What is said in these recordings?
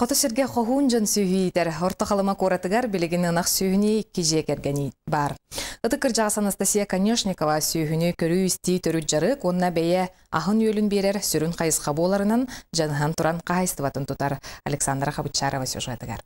Хоту сиргэ хоһуун дьон сүөһү иитэр. Орто Халыма куоратыгар билигин ынах сүөһүнү икки дьиэ кэргэн баар. Ытык кырдьаҕас Анастасия Конешникова сүөһүнү көрүү-истии төрүт дьарык уонна бэйэ аһын-үөлүн биэрэр сүрүн хайысха буоларынан дьаныһан туран хаһаайыстыбатын тутар. Александра Хабычарова сюжетыгар.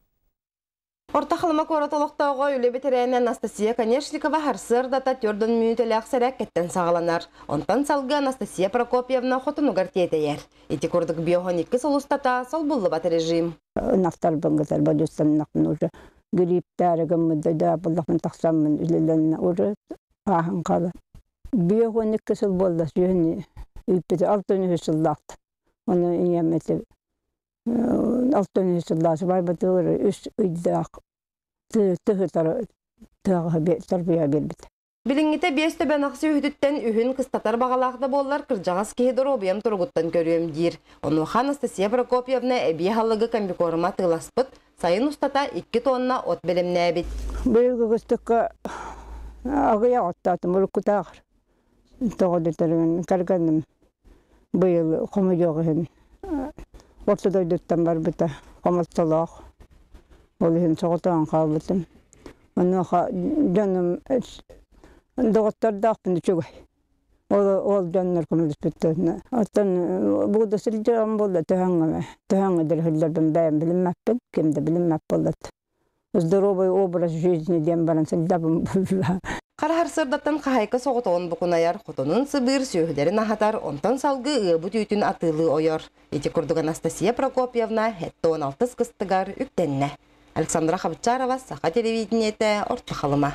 Орто Халыма куорат олохтооҕо үлэ бэтэрээнэ Анастасия Конешникова сарсыардата 4 мүнүүтэлээх сэрээккэттэн саҕаланар. Онтон салгыы Анастасия Прокопьевна хотонугар тиэтэйэр. Ити курдук 52 сыл устата солбуллубат режим. Ынахтарбын кытары бодьустаннахпын уже грипптээри гыммыт да буллахпын тахсаммын үлэлэннэ уже ааһан хаалар. 52 сыл буолла сүөһүнү ыыппыта 63 сыллаахта. Ону ийэм этэ 63 сыллаах сыбаайбатыгар үс ыйдаах тыһы тыаҕа тарбыйа биэрбит. Билиҥҥитэ биэс төбө ынах сүөһүтүттэн үһүн кыстатар баҕалаах да буоллар, кырдьаҕас киһи доруобуйам туругуттан көрүөм диир. Онуоха Анастасия Прокопьевна эбии аһылыгы комбикорма атыыласпыт, сайын устата 2 тонна от бэлэмнээбит. Быйылгы кыстыкка аҕыйах оттоотум уруккутааҕар. Тоҕо диэтэрин кэргэним быйыл хомойуох иһин орто дойдуттан барбыта хомолтолоох. Ол иһин соҕотоҕун хаалбытым. Онуоха дьонум доҕоттордоохпун үчүгэй. Ол ол дьоннор көмөлөспүттэринэ. Оттон бу да сылдьарым буолла төһөҥҥө төһөҥҥө дөрүһүллэрбин бэйэм билиммэппин, ким да билиммэт буоллат. Здоровый образ жизни диэн баран сылдьабын буолла. Хара сарсыардаттан хаһаайка соҕотоҕун букунайар, хотонун сыбыыр, сүөһүлэрин аһатар, онтон салгыы ыабыт үүтүн атыылыы ойор. Ити курдук Анастасия Прокопьевна 76 кыстыгар үктэннэ. Александра Хабычарова, Саха телевидениетэ, Орто Халыма.